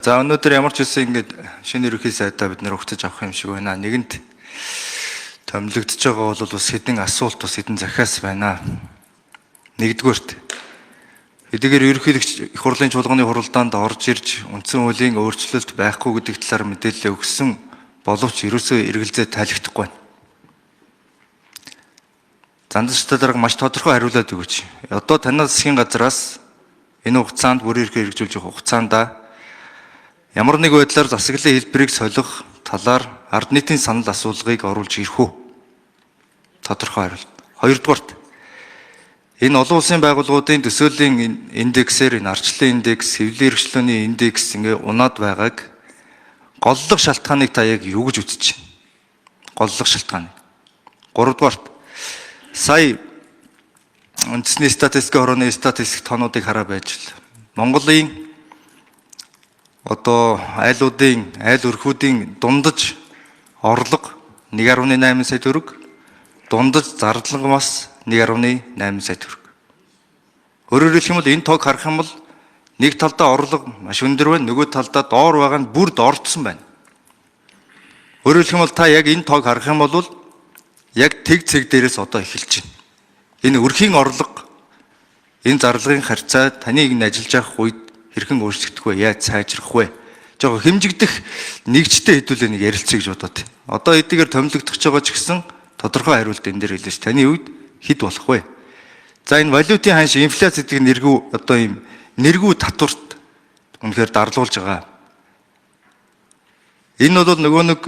За, өнөөдөр ямар ч үсэн ингээд шинэ ерөнхий сайдаа бид нэр өгтөж авах юм шиг байна. Нэгэнт томилогдож байгаа бол бас хэдэн асуулт, бас хэдэн захиас байна. Нэгдүгээрт, хэдийгээр ерөнхийлөгч их хурлын чуулганы хуралдаанд орж ирж үндсэн хуулийн өөрчлөлт байхгүй гэдэг талаар мэдээлэл өгсөн боловч ерөөсөө эргэлзээ тайлагдахгүй байна. Зандан дарга, маш тодорхой хариулаад өгөөч. Одоо танай засгийн газраас энэ хугацаанд, бүрийн эрхээ хэрэгжүүлж явах хугацаанд ямар нэг байдлаар засаглалын хэлбэрийг солих талаар ард нийтийн санал асуулгыг оруулж ирэх үү? Тодорхой хариулт. Хоёрдугаарт, энэ олон улсын байгууллагуудын төсөөлийн индексээр энэ ардчлалын индекс, хэвлэлийн эрхчлөөний индекс ингээ унаад байгааг голлох шалтгааныг та яг юу гэж үзэж байна? Голлох шалтгааныг. Гуравдугаарт, сая үндэсний статистикийн хорооны статистик тоонуудыг хараа байж л Монголын одоо айлуудын, айл өрхүүдийн дундаж орлого 1.8 сая төгрөг, дундаж зарлага бас 1.8 сая төгрөг. Өөрөөр хэлэх юм бол энэ тоог харах юм бол нэг талдаа орлого маш өндөр байна, нөгөө талдаа доор байгаа нь бүр дордсон байна. Өөрөөр хэлэх юм бол та яг энэ тоог харах юм бол яг тэг цэг дээрээс одоо эхэлж байна. Энэ өрхийн орлого, энэ зарлагын харьцаа таны энэ ажиллаж явах үед хэрхэн өөрчлөгдөх вэ? Яаж сайжрах вэ? Жохо хэмжигдэх нэгжтэй хэдүүлээ нэг ярилцъя гэж бодоод. Одоо эдгээр томилогдох байгаа ч гэсэн тодорхой хариулт энэ дээр хэлээч. Таны үед хэд болох вэ? За, энэ валютын ханш, инфляц гэдэг нэргүү одоо ийм нэргүү татварт үнэхээр дарлуулж байгаа. Энэ бол нөгөө нэг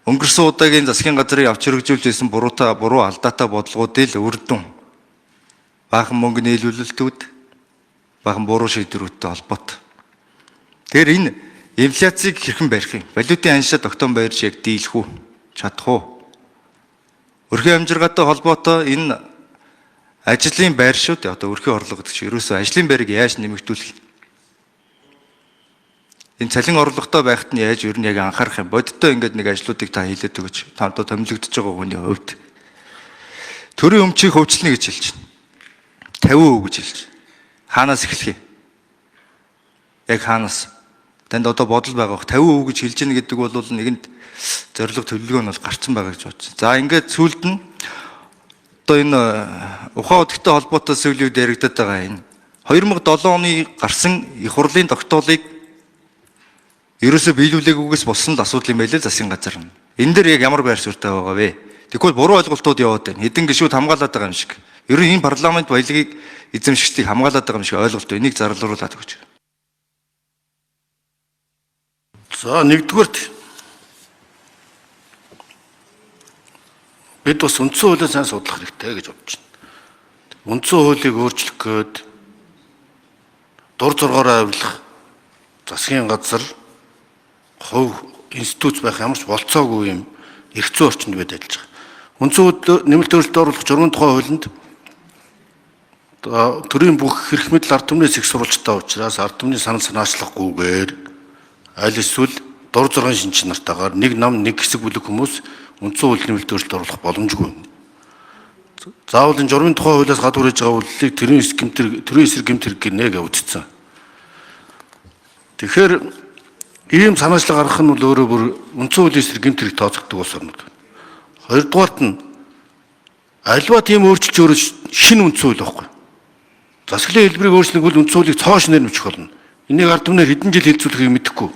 өнгөрсөн удаагийн засгийн газрыг авч хэрэгжүүлж байсан буруутай, буруу, алдаатай бодлогоодыг л үр дүн. Баахан мөнгө нийлүүлэлтүүд, баахан буруу шийдвэрүүдтэй холбоотой. Тэгэхээр энэ инфляцийг хэрхэн барих юм? Валютын ханшаа тогтоон байрч яг дийлэх үү? Чадах уу? Өрхийн амжиргаатай холбоотой энэ ажлын байр шүү дээ. Одоо өрхийн орлого гэдэг чинь ерөөсөө ажлын байрыг яаж нэмэгдүүлэх юм? Энэ цалин орлоготой байхад нь яаж ер нь яг анхаарах юм? Бодиттой ингээд нэг ажлуудыг та хийлээд өгөөч. Та одоо томилогдож байгаа хүний хувьд. Төрийн өмчийг хөвчлөнө гэж хэлж байна. 50% гэж хэлж байна. Хаанаас эхлэх юм? Яг хаанаас? Танд одоо бодол байгаа бох. 50% гэж хэлж гэнэ гэдэг бол нэгэнд зорилго, төлөвлөгөө нь бол гарцсан байгаа гэж бодсон. За, ингээд сүүлд нь одоо энэ ухаан удагтай холбоотой сүүлийн үед яригдаад байгаа энэ 2007 оны гарсан их хурлын тогтоолыг ерөөсөө биелүүлээгүйгээс болсон л асуудал юм байлээ засгийн газар нь. Энэ дээр яг ямар байр суурьтай байгаа вэ? Тэгвэл буруу ойлголтууд яваад байна. Хэдэн гишүүд хамгаалаад байгаа юм шиг. Ер нь энэ парламент баялагийг эзэмшигчдийг хамгаалаад байгаа юм шиг ойлголт. Энийг зарлуулад өгч. За, нэгдүгээрт, бид бас үндсэн хуулиа сайн судлах хэрэгтэй гэж бодож байна. Үндсэн хуулийг өөрчлөх гээд дур зоргоороо авилах засгийн газар, хувь институт байх ямар ч болцоогүй юм эрх зүйн орчинд бид ажиллаж байгаа. Үндсэн хууль нэмэлт өөрчлөлт оруулах журмын тухай хуулинд төрийн бүх эрх мэдэл ард түмнээс их сурвалжтай учраас ард түмний санал санаачлахгүйгээр аль эсвэл дур зоргын шинж чанартайгаар нэг нам, нэг хэсэг бүлэг хүмүүс үндсэн хууль нэмэлт өөрчлөлт оруулах боломжгүй. Заавал энэ журмын тухай хуулиас гадуур хийж байгаа үйлдэлийг төрийн эсрэг гэмт хэрэг гинэ гэж үздсэн. Тэгэхээр ийм санаачлал гаргах нь бол өөрөө бүр үндсэн хуулийн эсрэг гэмт хэрэг тооцогддог улс орнууд. Хоёрдугаарт нь, альва тийм өөрчилж өөрөө шинэ үндсэн хууль байхгүй. Засаглалын хэлбэрийг өөрчлөх бол үндсэн хуулийг цоо шинээр бичих болно. Энийг ард түмнээр хэдэн жил хэлцүүлэхийг мэдэхгүй.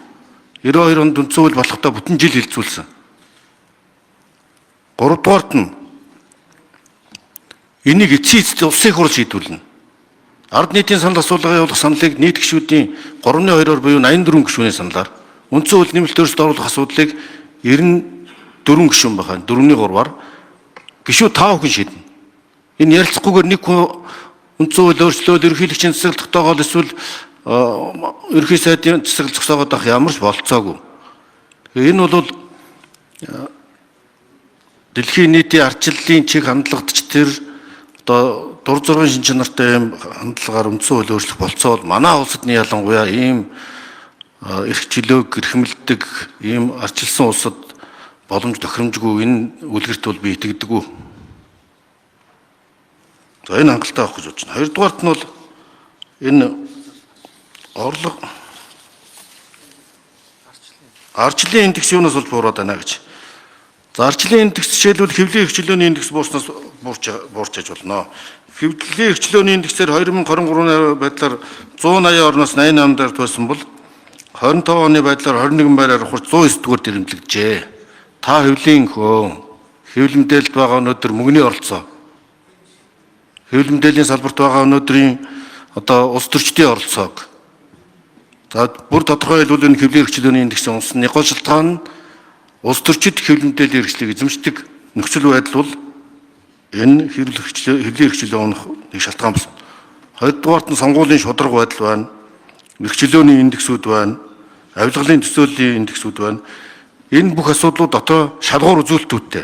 92 онд үндсэн хууль болохдоо бүтэн жил хэлцүүлсэн. Гуравдугаарт нь, энийг эцсийн эцэст улсын их хурл шийдвэрлэнэ. Ард нийтийн санал асуулга явуулах саналыг нийт гишүүдийн 3-2-оор буюу 84 гишүүний саналаар, үндсэн хууль нэмэлт өөрчлөлт оруулах асуудлыг 94 гишүүн байгаа. 4-3-аар гишүүд 5 хүн шийднэ. Энэ ярилцахгүйгээр нэг хүн үндсэн хууль өөрчлөөд ерөнхийлөгчийн засаглал тогтоогоол эсвэл ерөнхий сайдын засаглал зогсоогоод авах ямар ч болцоогүй. Энэ бол дэлхийн нийтийн ардчлалын чиг хандлагад ч тэр одоо дур зоргын шин чанартай юм хандлагаар үндсэн хууль өөрчлөх болцоо бол манай улсад нь ялангуяа ийм эрх чөлөөг эрхэмлдэг ийм ардчилсан улсад боломж тохиромжгүй, энэ үлгэрт бол би итгэдэггүй. За, энэ хангалттай авах гэж бодож байна. Хоёрдугаарт нь бол энэ орлого Ардчлалын индекс юунаас бол буураад байна гэж. За ардчлалын индекс жишээлбэл хэвлэлийн эрх чөлөөний индекс буурснаас буурч аж болно. Хэвлэлийн эрх чөлөөний индексээр 2023 оны байдлаар 180 орноос 88 дээр байсан бол 25 оны байдлаар 21 байраар ухарч 109 дугаар дэрэмлэгджээ. Та хэвлийн хөө хэвлэл мэдээлэлд байгаа өнөөдөр мөнгөний оролцоо. Хэвлэл мэдээллийн салбарт байгаа өнөөдрийн одоо улс төрчдийн оролцоог. За бүр тодорхой хэлбэл энэ хэвлэлийн эрх чөлөөний индексийн унсан нэг гол шалтгаан нь улс төрчид хэвлэл мэдээллийн эрхчлөлийг эзэмшдэг нөхцөл байдал бол энэ хэвлэлийн эрх чөлөө унах нэг шалтгаан болсон. Хоёрдугаарт нь сонгуулийн шударга байдал байна. Эрх чөлөөний индексүүд байна. Авилгалын төсөөллийн индексүүд байна. Энэ бүх асуудлууд дотоо шалгуур үзүүлэлтүүдтэй.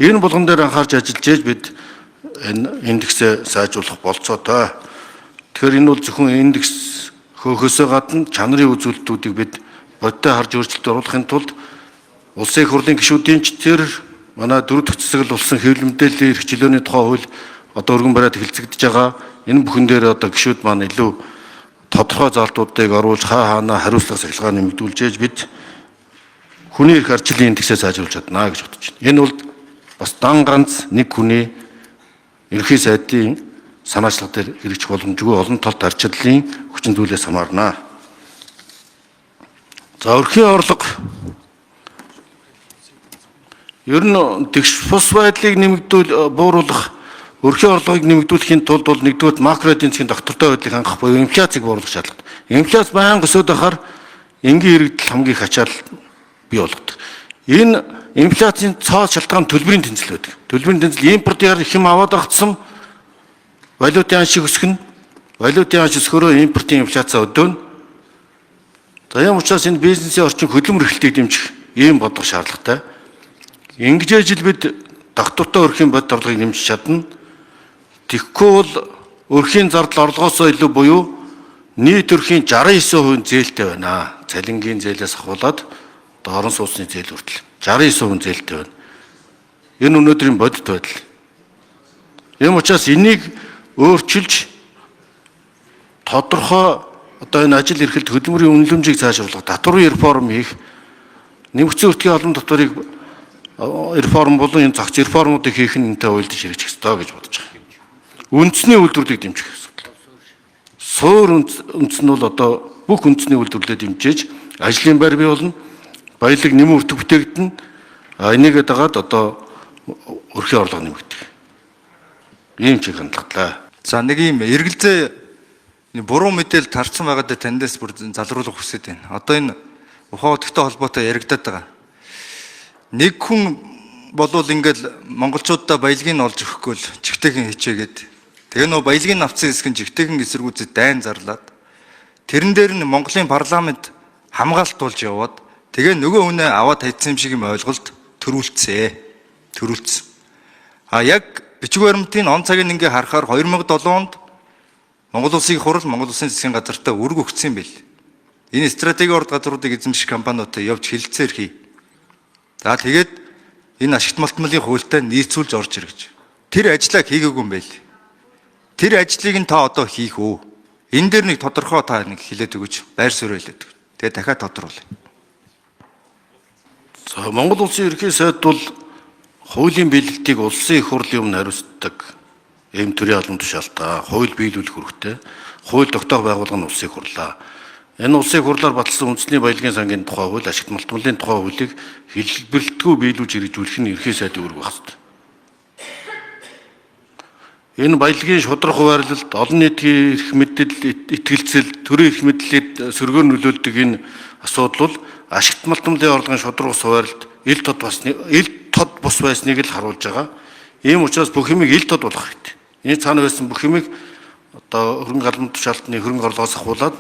Энэ болгон дээр анхаарч ажиллаж ээж бид энэ индексээ сайжруулах болцоотой. Тэгэхээр энэ бол зөвхөн индекс хөөхөөсөө гадна чанарын үзүүлэлтүүдийг бид бодтой харж өөрчлөлт оруулахын тулд улсын их хурлын гишүүдийн ч тэр манай дөрөв дэх засаглал болсон хэвлэл мэдээллийн эрх чөлөөний тухай хууль одоо өргөн бариад хэлцэгдэж байгаа. Энэ бүхэн дээр одоо гишүүд маань илүү тодорхой заалтуудыг оруулж хаа хаанаа хариуцлага сахилгаа нэмэгдүүлж ээж бид хүний эрх ардчлалын индексээ сайжруулж чадна гэж бодож байна. Энэ бол бас дан ганц нэг хүний ерөнхий сайдын санаачлага дээр хэрэгжих боломжгүй олон талд ардчлалын хүчин зүйлээс хамаарна. За өрхийн орлого ер нь тэгш бус байдлыг нэмэгдүүл бууруулах өрхийн орлогыг нэмэгдүүлэхийн тулд бол нэгдүгээр макро эдийн засгийн доктортой байдлыг хангах буюу инфляцийг бууруулах шаардлагатай. Инфляц байнга өсөд байхаар энгийн иргэдэл хамгийн их ачаал бий болгодог. Энэ инфляцийн цоо шалтгаан төлбөрийн тэнцэл байдаг. Төлбөрийн тэнцэл импортын их юм аваад авчихсан валютын ашиг өсөх нь валютын ашиг өсөхөөрөө импортын инфляц өдөөнө. За ийм учраас энэ бизнесийн орчин хөдөлмөр эрхлэлтийг дэмжих ийм бодлого шаардлагатай. Ингэж ижил бид доктортой өрхийн бодит орлогыг нэмж чадна. Тэгэхгүй бол өрхийн зардал орлогоосоо илүү буюу нийт өрхийн 69% зээлтэй байна. Цалингийн зээлээс ахуулаад орон сууцны зээл хүртэл 69% зээлтэй байна. Энэ өнөөдрийн бодит байдал. Ийм учраас энийг өөрчилж тодорхой одоо энэ ажил эрхэлт хөдөлмөрийн үнэлэмжийг цаашруулах, татварын реформ хийх, нэмэгдсэн өртгийн албан татварыг реформ болон энэ зохиц реформуудыг хийх нь энэтэй уялдаж хэрэгжих ёстой гэж бодож байгаа. Үндэсний үйлдвэрлэлийг дэмжих асуудал. Суур үндэс нь бол одоо бүх үндэсний үйлдвэрлэлээ дэмжиж ажлын байр бий болно. Баялаг нэмэн өртөг бүтээгдэнэ. Энийгээ дагаад одоо өрхийн орлого нэмэгдэх. Ийм чиг хандлагатай. За нэг юм эргэлзээ буруу мэдээлэл тарцсан байгаа дээр таньдаас бүр залруулах хүсэж байна. Одоо энэ ухаан утгатай холбоотой яригадаад байгаа. Нэг хүн болвол ингээл монголчуудаа баялагийг олж өгөхгүй л чигтэйхэн хичээгээд тэгээ нөө баялагийг авсан хэсэг нь чигтэйхэн эсэргүүцэд дайн зарлаад тэрэн дээр нь Монголын парламент хамгаалт болж яваад тэгээ нөгөө хүнээ аваад хайцсан юм шиг юм ойлголт төрүүлцээ. А яг бичиг баримтын он цагийг ингээ харахаар 2007 онд Монгол Улсын их хурал Монгол Улсын засгийн газартаа үүрэг өгсөн юм бэл. Энэ стратегийн орд газруудыг эзэмших компаниудтай явж хэлэлцээр хий. За тэгээд энэ ашигт малтмалын хуультай нийцүүлж орж ирэж. Тэр ажлаа хийгээгүй юм байл. Тэр ажлыг нь та одоо хийх үү? Энэ дээр нэг тодорхой та нэг хэлээд өгөөч. Байр суурь хэлээд өгөөч. Тэгээд дахиад тодруулъя. За Монгол Улсын ерөнхий сайд бол хуулийн биелэлтийг улсын их хурлын өмнө хариуцдаг ийм төрийн албан тушаалтай хууль биелүүлэх үүрэгтэй хууль тогтоох байгууллага нь улсын их хурлаа. Энэ улсын их хурлаар баталсан үндэсний баялагын сангийн тухай хууль, ашигт малтмалын тухай хуулийг хэлбэрлэлтгүй биелүүлж хэрэгжүүлэх нь ерөнхий сайдын үүрэг байх ёстой. Энэ баялагын шударга хуваарлалт, олон нийтийн эрх мэдэл, итгэлцэл, төрийн эрх мэдлэлд сөргөөр нөлөөлдөг энэ асуудал бол ашигт малтмалын орлогын шударга хуваарлалт ил тод басны ил тод бус байсныг л харуулж байгаа. Ийм учраас бүх юмыг ил тод болгох хэрэгтэй. Энэ цаана байсан бүх юмыг одоо хөрөнгө албан тушаалтны хөрөнгө орлогоос ахуулаад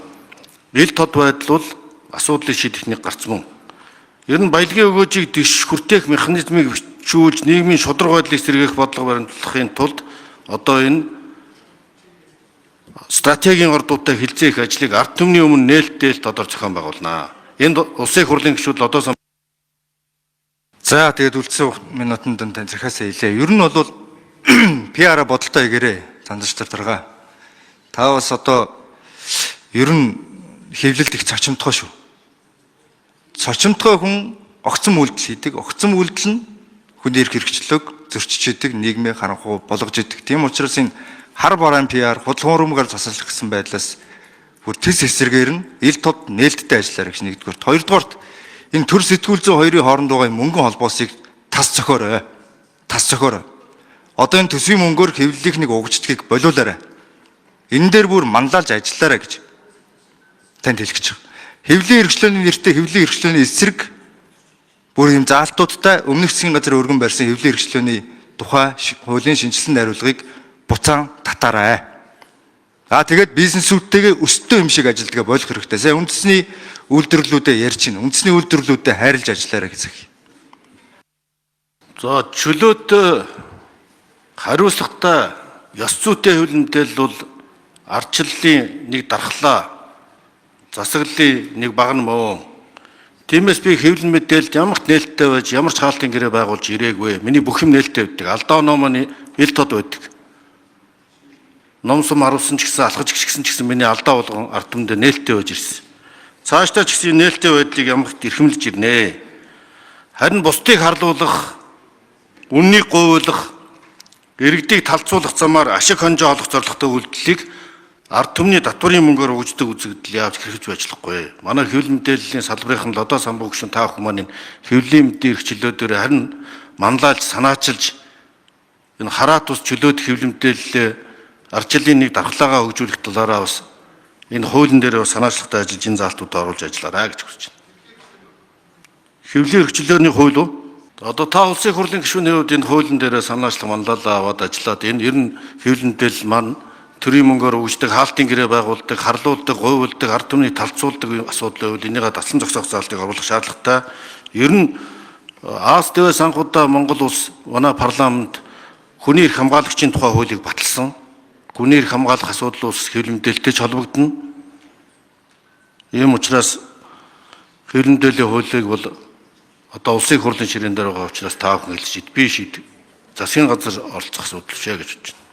ил тод байдал бол асуудлыг шийдэх нэг гарц мөн. Ер нь баялагын өгөөжийг дэвш хүртээх механизмыг бичүүлж нийгмийн шударга байдлыг сэргээх бодлого баримтлахын тулд одоо энэ стратегийн ордуудтай хилцээх ажлыг ард түмний өмнө нээлттэй тодор зохион байгуулнаа. Энд улсын их хурлын гишүүд одоо За тэгээд үлдсэн минутанд тань захиасаа илээ. Ер нь бол PR-а бодолтой хийгээрэй. Занзарч таргаа. Та бас одоо ер нь хэвлэлд их цочимдгоо шүү. Цочимтгой хүн огцом үйлдэл хийдэг. Огцом үйлдэл нь хүний эрх хэрэгчлөөг зөрчиж идэг, нийгмийн харанхуй болгож идэг. Тийм учраас энэ хар бараан PR, худал хуурмгаар засалах гэсэн байдлаас бүр тэс эсрэгээр нь ил тод нээлттэй ажиллаарай гэж нэгдүгээрт. Хоёрдугаарт энэ төр сэтгүүл зүйн хоёрын хооронд байгаа мөнгөн холбоосыг тас зохиорой. Тас зохиорой. Одоо энэ төсвийн мөнгөөр хэвлэлийнхнийг угждгийг болиулаарай. Энэ дээр бүр манлайлж ажиллаарай гэж танд хэлэх гэж байгаа. Хэвлэлийн эрхчлөөний нэртэй хэвлэлийн эрхчлөөний эсрэг бүр юм заалтуудтай өмнөх засгийн газар өргөн барьсан хэвлэлийн эрхчлөөний тухай хуулийн шинжилсэн найруулгыг буцаан татаарай. Аа тэгээд бизнесүүдтэйгээ өстөө юм шиг ажилдгаа болох хэрэгтэй. Сая үндэсний үйлдвэрлэлүүдэд ярьж байна. Үндэсний үйлдвэрлэлүүдэд хайрлаж ажиллаарай гэж. За чөлөөтэй хариуцлагатай ёс зүйтэй хэвлэл мэдээлэл бол ардчлалын нэг дархлаа, засаглалын нэг баг нь мөн. Тиймээс би хэвлэл мэдээлэлд ямар ч нээлттэй байж, ямар ч хаалтын гэрээ байгуулж ирээгүй. Миний бүх юм нээлттэй байдаг. Алдаа оноо маань ил тод байдаг. Ном сум харуулсан ч гэсэн алхаж гიშгсэн ч гэсэн миний алдаа болгон ард түмэндээ нээлттэй байж ирсэн. Цаашдаа ч гэсэн нээлттэй байдлыг ямагт эрхэмлэж ирнэ. Харин бусдыг харлуулах, үннийг гуйлах, иргэдийг талцуулах замаар ашиг хонжоо олох зорилготой үйлдэлийг ард түмний татварын мөнгөөр угждаг үзэгдэл яаж хэрэгж байж болохгүй. Манай хэвлэл мэдээллийн салбарын Лодоо самбуу гүшүүн та бүхэн маань хэвлэлийн мэдээ эрхчлөө дээр харин манлайлж санаачилж энэ хараа тус чөлөөт хэвлэл мэдээллээ ардчлалын нэг дархлаагаа хөгжүүлэх талаараа бас энэ хуулийн дээр бас санаачлагтай ажиллаж энэ заалтуудад оруулж ажиллаарай гэж хүсэж байна. Хэвлэлийн эрхчлөөний хууль уу? Одоо та улсын хурлын гишүүний хувьд энэ хуулийн дээр санаачлах манлайлал аваад ажиллаад энэ ер нь хэвлэл мэдээлэл маань төрийн мөнгөөр өгждөг, хаалтын гэрээ байгуулдаг, харлуулдаг, гуйвалдаг, ард түмний талцуулдаг асуудал байвал энийгээ таслан зогсоох заалтыг оруулах шаардлагатай. Ер нь Аз дэвээс анхудаа Монгол улс манай парламент хүний эрх хамгаалагчийн тухай хуулийг баталсан. Хүний эрх хамгаалах асуудал улс хэвлэл мэдээлэлтэй ч холбогдоно. Ийм учраас хэвлэл мэдээллийн хуулийг бол одоо улсын хурлын ширээн дээр байгаа учраас та бүхэн хэлж би шийд. Засгийн газар оролцох асуудал биш ээ гэж бодож байна.